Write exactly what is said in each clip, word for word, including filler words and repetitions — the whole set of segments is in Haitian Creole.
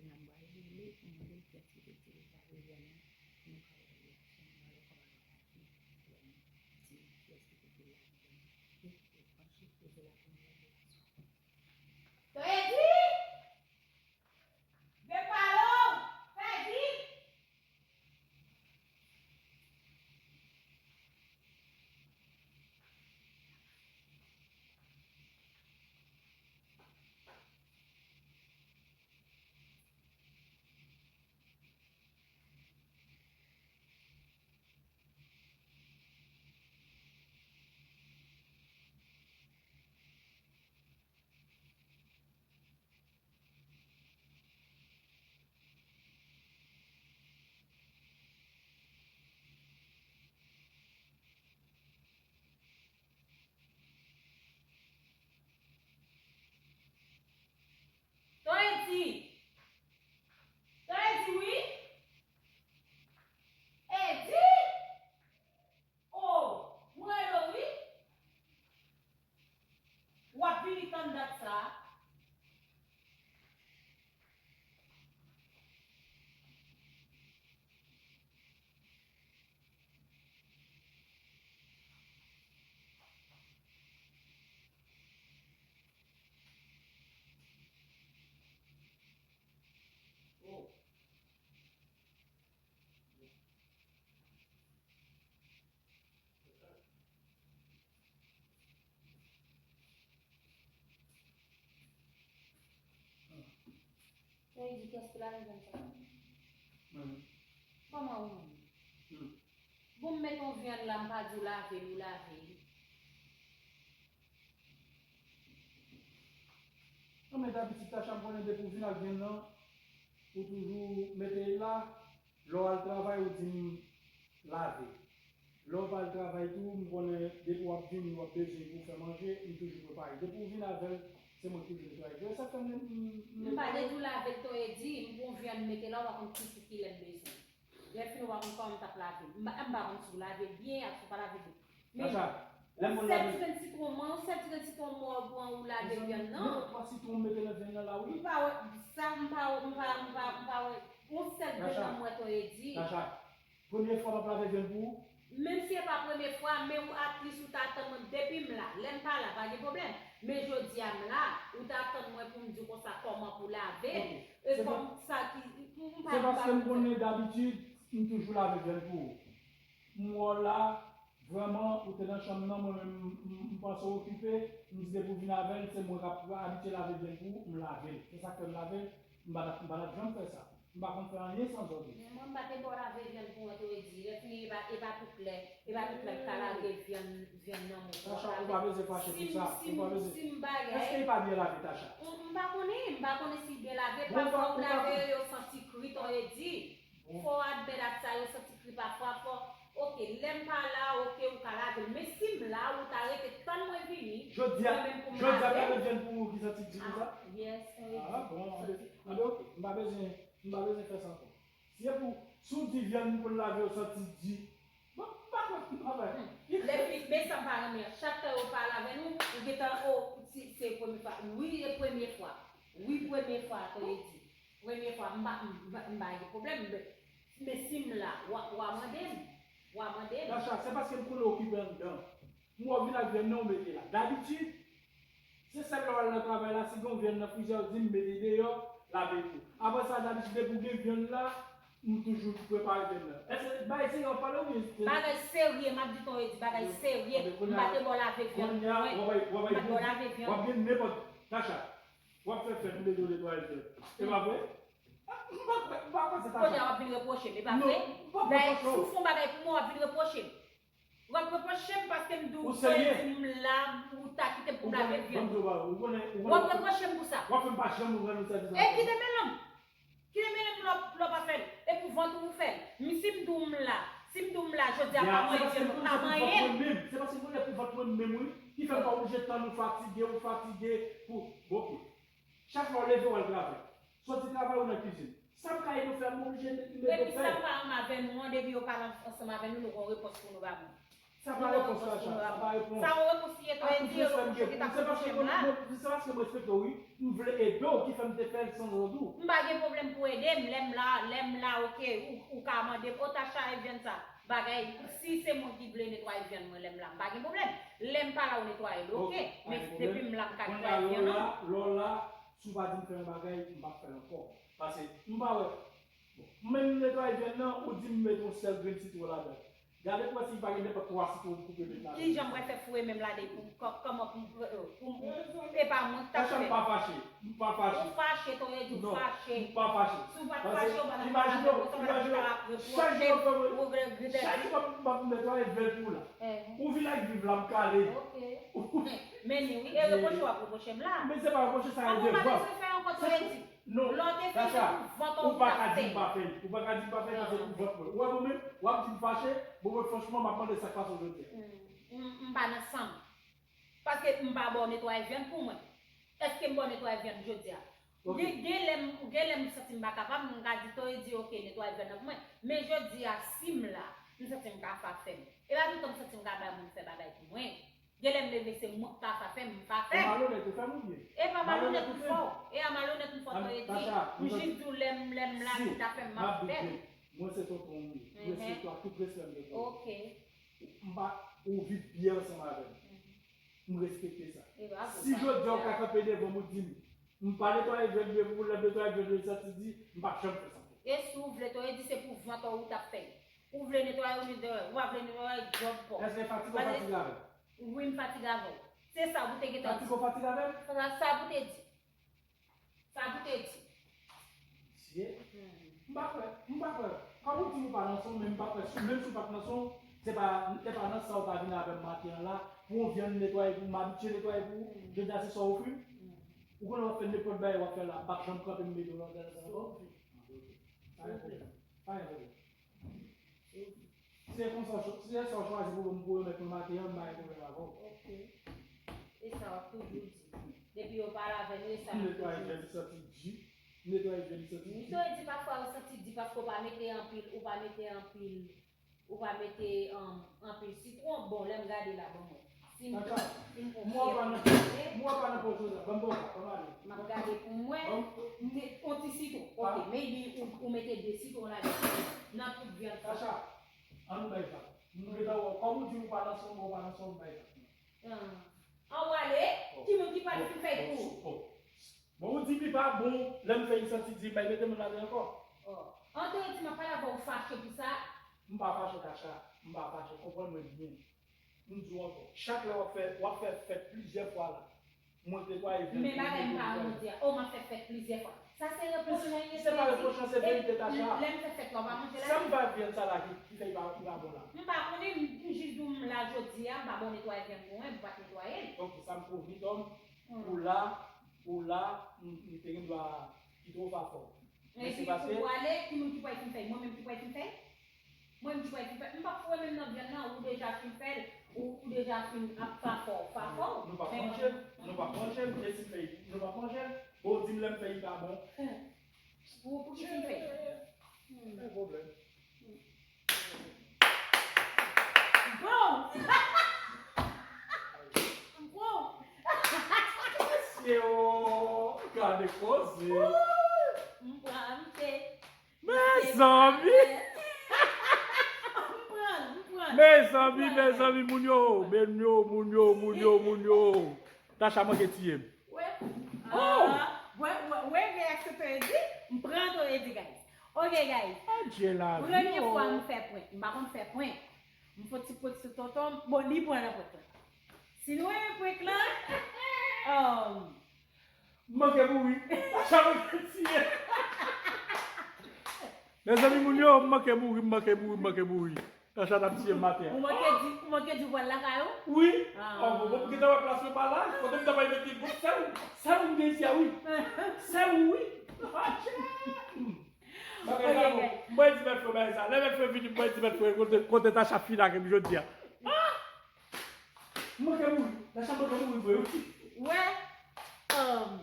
N ap pral rele pou mande l kiyès ki te di l lave vyann nan, pou nou ka wè reyaksyon l, nou wè kòman l ap aji lè n di l kiyès ki te di l lave vyann nan. E, e, panche koze la pou nou wè reyaksyon l. Ton Edi! Vin pale w! Fè vit! Ton Edi! Ton Edi, wi! Edi! O, m rele w wi. W ap vini tann dat sa a. Sa vle di kiyès ki lave vyann sa? Mwen menm. Kòman ou menm? Hmm. Bon, m met yon vyann la, m pa di w lave l, ou lave l. Non, men dabitid, Tacha, m konnen depi w vin ak vyann nan, ou toujou mete l la. Lè w al travay, ou di m lave. Lè w pa al travay tou, m konnen depi w ap vini, w ap bezwen pou w fè manje, m toujou prepare. Depi w vin avè l, se mwen ki toujou netwaye. Sa fè m, m, m, m pa te di w lave l, Ton Edi, m pran vyann m mete la, w pa konn ki, ki, kilè m bezwen. Lè fini, w pa konn kòman m t ap lave l. M pa, m pa konn si w lave l byen ak si w pa lave l byen. Men Tacha, lè m konn yon sèl lave ti grenn sitwon, mwen, yon sèl ti grenn sitwon mò, ou pran, ou lave vyann nan. Mezanmi, mwen pran sitwon, m mete nan vyann nan la, wi. M pa wè sa, m pa, m pa, m pa, m pa wè. Yon sèl vyann nan m wè Ton Edi. Tacha, premye fwa m ap lave vyann pou ou? Menm si e pa premye fwa, men ou, at least ou ta tann mwen depi m la. Lè m pa la, pa gen pwoblèm. Men jodi a m la, ou ta tann mwen pou m di w konsa kòman pou lave l. Ok. E kòm sa ki, m, m pa, se paske m konnen dabitid, m toujou lave vyann pou ou. M wè w la, vrèman, ou te nan chanm nan, mwen menm, m, m, m panse w okipe, m di depi w vin avè l, se mwen k ap abitye lave vyann pou ou, m lave l. Se sa k fè m lave l, m pa t ap, m pa t ap janm fè sa. M pa konn fè anyen san zòd ou. Men mwen, m pa te ba w lave vyann pou w, Ton Edi. Lè fini, e pa, e pa tout lè, e pa tout lè m ka lage vyann, vyann nan men w pou w ap lave. Tacha, ou pa bezwen fache pou sa. Si m, si m, ou pa bezwen. Si m bagay. Èske li pa byen lave, Tacha? M, m pa konnen, m pa konnen si l byen lave. Bon, pafwa ou lave yo, yo santi kri, Ton Edi. Fò w admèt ak sa, yo santi kri pafwa, fò, oke, lè m pa la, oke, ou ka lave l. Men si m la, ou ta rete tann mwen vini, jodi a, mwen menm pou m lave l. Jodi a, m lave vyann pou ou ki santi di konsa? Ah, yes, Ton Edi. Ah, bon, anben, anben, oke, m pa bezwen, m pa bezwen fè sa ankò. Si e pou, si w di vyann m konn lave yo santi di, bon, m pa kwè, m pa kwè. Lè fi, men sa m pa renmen an, chak tan yo pale avè nou, ou gentan, o, se, se premye fwa. Wi, e premye fwa. Wi, premye fwa, Ton Edi. Premye fwa, m pa, m pa, m pa gen pwoblèm, men, men si m la, w a, w a mande m, w a mande m. Tacha, se paske m konnen w okipe anndan. M wè w vin ak vyann nan, w mete la. Dabitid, se sèl lè w al nan travay la, si gen yon vyann nan frizè, w di m mete deyò, lave l pou ou. Apre sa, dabitid, depi w gen vyann la, m toujou prepare vyann nan. Èske bagay serye w ap pale oubyen se... Bagay serye, m ap di Ton Edi, bagay serye. M pa te ba w lave vyann mwen. M pa te ba w lave vyann. W ap gen nenpòt, Tacha. W ap fè fèt, m bezwen netwaye l fèt. E pa vre? Ah, m pa, m pa panse ta sa. Kounye a w ap vin repwoche m, e pa vre? Non, m p ap repwoche w. Lè sou fon bagay pou mwen, w ap vin repwoche m. W ap repwoche m paske m di w, ou serye? Di m la, ou ta kite m pou m lave vyann. Ou konnen, ou konnen, ou konnen. W ap repwoche m pou sa. W ap fè m pa janm rann ou sèvis ankò. E kite men lanm. Kite men lanm lè w pa fè l. E pou vant ou ou fè l. M, si m di w m la, si m di w m la, jodi a pa manyen, pa manyen. Se paske m konnen se pou vant mwen menm, se paske m konnen pou vant mwen menm, wi, ki fè m pa oblije tann ou fatige, ou fatige, pou, bon, oke. Chak lè w leve, w al travay. Soti travay, ou nan kizin. Sa m ka ede w fè, m oblije ede w fè. Epi sa m pa renmen avè nou an, depi yo pale ansanm avè nou, nou gon repons pou nou ba moun. Sa pa repons, Tacha, sa pa repons. Sa yon repons li ye, to e di yo, yo ki ta konn chèm la. Se paske mwen respekte w, wi. M vle ede w ki fè m te fè l san zòd ou. M pa gen pwoblèm pou ede m, lè m la, lè m la, oke, ou, ou ka mande m, o Tacha, e vyann sa, bagay, si se mwen ki vle netwaye vyann mwen, lè m la, m pa gen pwoblèm. Lè m pa la, ou netwaye l, oke. Men depi m la, m ka netwaye vyann ou. Lè w la, si w pa di m fè yon bagay, m p ap fè l ankò. Paske m pa wè. Bon, m menm netwaye vyann nan, ou di m met yon sèl grenn sitwon ladan. Gade pou wè si pa gen nenpòt twa sitwon pou koupe met ladan. Kijan m pral fè foure men m ladan pou m, kò-, kòman pou m, pou m, e pa mwen k t ap fè. Tacha, m pa fache. M pa fache. Ou fache, to e di w fache. Non, m pa fache. Si w pa t fache, ou pa t ap fè sa, ou ta ap repwoche, ou regrèt. Chak jou m ap netwaye vyann pou ou la. Ou vin ak viv la, m kale. Oke. Men ni wi, e repwoche w ap repwoche m la. Men se pa repwoche, sa yon devwa. Ankò, pa bezwen fè ankò, to e di. Non, Tacha, ou pa ka di m pa fè l. Ou pa ka di m pa fè l, paske pou vant mwen. Ou wè mwen menm, w ap di m fache, bon, mwen franchman, m ap mande sa k pase w jodi a. M, m pa nan san m. Paske m pa ba w netwaye vyann pou mwen. Èske m ba w netwaye vyann jodi a? Gen, gen lè m, gen lè m santi m pa kapab, m ka di to e di, oke, netwaye vyann nan pou mwen. Men jodi a, si m la, m santi m ka fè afè m. E pa toutan m santi m ka bay moun fè bagay pou mwen. Gen lè m leve, se mwen k pa fè afè m, m pa fè. Ou malonèt, ou fè m oubyen? E pa malonèt m fè w. E a malonèt m fè w, to e di. M jis di w lè m, lè m la, si ta fè m, m ap fè l. Mwen se tonton w, wi. M respekte w ak tout respè m gen pou ou. Oke. M pa, ou viv byen ansanm avè m. M respekte sa. Si jodi a ou ka kanpe devan m, ou di m, m pa netwaye vyann mwen pou lè m netwaye vyann mwen santi di, m p ap janm fè sa. E si w vle, to e di se pou vant ou ou t ap fè l. Ou vle netwaye, ou netwaye. Ou pa vle netwaye, djòb pa w. Èske fatige w fatige avè m? Wi, m fatige avè w. Se sa pou te gentan di. Fatige w fatige avè m? Sa, sa pou te di. Sa pou te di. Mesye, m pa kwè, m pa kwè. Kòm ou di m ou pa nan son, men m pa kwè, si, menm si w pa t nan son, se pa, se pa nan sa ou ta vin avè m maten an la, pou yon vyann netwaye pou m, m abitye netwaye pou ou, jodi a se sa w ofri m? Ou konnen w ap fè nenpòt bagay w ap fè la, m p ap janm kanpe m mete w nan gaz ankò. Pa gen pwoblèm. Pa gen pwoblèm. Si se konsa, si se sa w chwazi pou, pou remèt mwen maten an, m pa gen pwoblèm avè w. Oke. E sa w ap toujou di. Depi yo pale avè nou, e sa n ap toujou di. M netwaye vyann, li santi di. M netwaye vyann, li santi di. M te di pafwa ou santi di paske ou pa mete anpil, ou pa mete anpil, ou pa mete, um, anpil sitwon. Bon, lè m gade la, ban mwen. Si m, si m, m wè pa nan, m wè pa nan pòch ou sa. Ban m pòch la, ban m ale. M ap gade pou mwen. Yon ti sitwon. Oke, maybe ou, ou mete de sitwon ladan. Nan tout vyann sa. Tacha, ann nou bay sa. M gentan wè w. Kòm ou di m ou pa nan son, ou pa nan son, m bay sa. An w ale, ki moun ki pral fin fè kou? Bon, ou di li pa bon, lè m fè li santi di, m bay mete moun ladan ankò. An te di m ap pale avè w, ou fache pou sa? M pa fache, Tacha. M pa fache. Konprann mwen byen. M di w ankò, chak lè w ap fè, w ap fè fèt plizyè fwa la. Mwen te kwaye vin. Men bagay m pa awondi a. O, m ap fè fèt plizyè fwa. Sa se repwòch lan ye. Se pa repwòch lan, se verite, Tacha. Lè m fè fèt la, w pa manje la? Sa m fè ak vyann sa la ki, ki fè li pa, li pa bon la? M pa konnen, m, m jis di w m la jodi a, m pa ba w netwaye vyann pou mwen, m pa t netwaye l. Donk, sa m pwomèt ou, ou la, ou la, m, m te gen dwa kite w fè afè w. Men se paske. Epi ou ale, ki moun ki pral fin fè l? Mwen menm ki pral fin fè l? Mwen menm ki pral fin fè l? M p ap foure men m nan vyann nan, ou deja fin fè l, ou, ou deja fin ap fè afè w, fè afè w. Nou p ap manje l, nou p ap manje l, e si m fè l, nou p ap manje l. Bon, ou di m lè m fè l, li pa bon. Pou, pou ki fin fè l? Pa gen pwoblèm. Bon! Bon! Mesye, o, gade koze. M pran, m te. Mezanmi! M pran, m pran. Mezanmi, mezanmi, moun yo, men yo, moun yo, moun yo, moun yo. Tacha manke tiye m. Wè. Oh! Ah, wè, wè, wè, reaksyon to e di, m pran to e di, guys. Ok, guys. Adje la vi, oh. Premye fwa m fè prank. M pa konn fè prank. M fè ti prank sou tonton m. Bon, li pran nan prank lan. Si nou renmen prank lan, um, m manke mouri. Tacha manke tiye. Mezanmi, moun yo, m manke mouri, m manke mouri, m manke mouri. Tacha t ap tiye m atè. Ou manke di, ou manke di w pral lakay ou? Wi. Ah. Oh, bon, bon, gentan wè plas mwen pa la. Kote m ta pral mete gwo sèl, sèl ou m gen isi a, wi. Sèl ou, wi. Atchè. Bagay sa bon. M pral di mèt fwe bagay sa. Lè mèt fwe vini, m pral di mèt fwe kote, kote Tacha fin ak m jodi a. Ah! M manke mouri. Tacha manke mouri vre, wi. Wè. Um,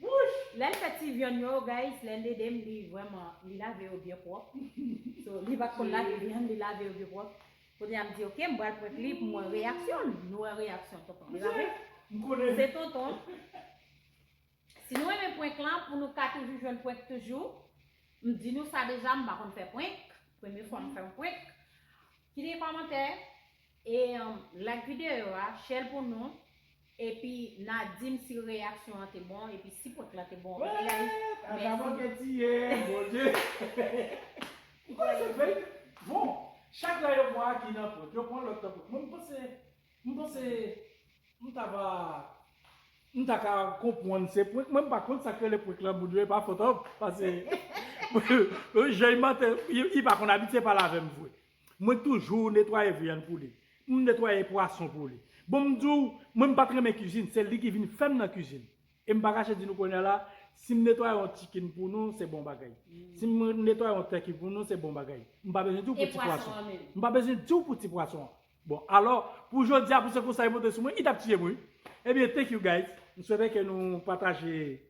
Wouch! Lè l fè ti vyann yo, guys, lè l ede m, li vrèman, li lave yo byen pwòp. So, li pa t konn lave vyann, li lave yo byen pwòp. Kounye a m di, oke, m pral prank li pou m wè reyaksyon l. Nou wè reyaksyon tonton. Li pa vre? M konnen. Se tonton. Si nou renmen prank lan, pou nou ka toujou jwenn prank toujou, m di nou sa deja, m pa konn fè prank. Premye fwa m fè yon prank. Kite kòmantè e um, like videyo a, share l pou nou. Epi n a di m si reyaksyon an te bon, epi si prank lan te bon. Oke, guys? Mèsi. Ata manke tiye, Bondye. M konnen se fake. Bon, chak lè yo pran Aki nan prank, yo pran lòt nan prank. Mwen, m panse, m panse, m ta va, m ta ka konprann se prank. Mwen, m pa konn sa k rele prank lan, moun yo, e pa fòt an, paske jan l mante, li, li pa konn abitye pale avè m vre. Mwen toujou netwaye vyann pou li. M netwaye pwason pou li. Bon, m di w, mwen m pa t renmen kizin, se li ki vin fè m nan kizin. E m pa kache di nou kounye a la, si m netwaye yon chicken pou nou, se bon bagay. Si m netwaye yon turkey pou nou, se bon bagay. M pa bezwen di w pou ti pwason. M pa bezwen di w pou ti pwason an. Bon, alò, pou jodi a, pou se konsa li monte sou mwen, li t ap tiye m, wi. Ebyen, thank you, guys. M swete ke nou pataje,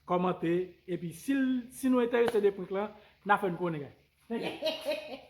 kòmante, epi si, l- si nou enterese de prank lan, n a fè n konnen, guys. Thank you.